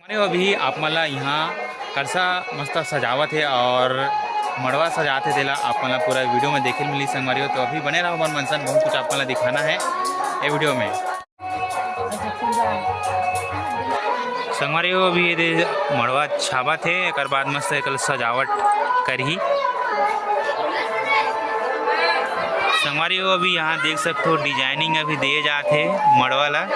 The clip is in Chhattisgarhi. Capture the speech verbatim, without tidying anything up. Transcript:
अरे, अभी आप मन ला यहाँ कलसा मस्त सजावत हे और मड़वा सजात हे, तेला आप मन ला पूरा वीडियो में देखे ल मिली संगवारी हो। तो अभी बने रहो मन मन सन, बहुत कुछ आप मन ला दिखाना है ये वीडियो में। संगवारी हो, अभी ये दे मड़वा छाबत हे, एकर बाद मस्त एकर सजावट करही। संगवारी हो, अभी यहाँ देख सकथो, डिजाइनिंग अभी दिए जात हे मड़वा ला।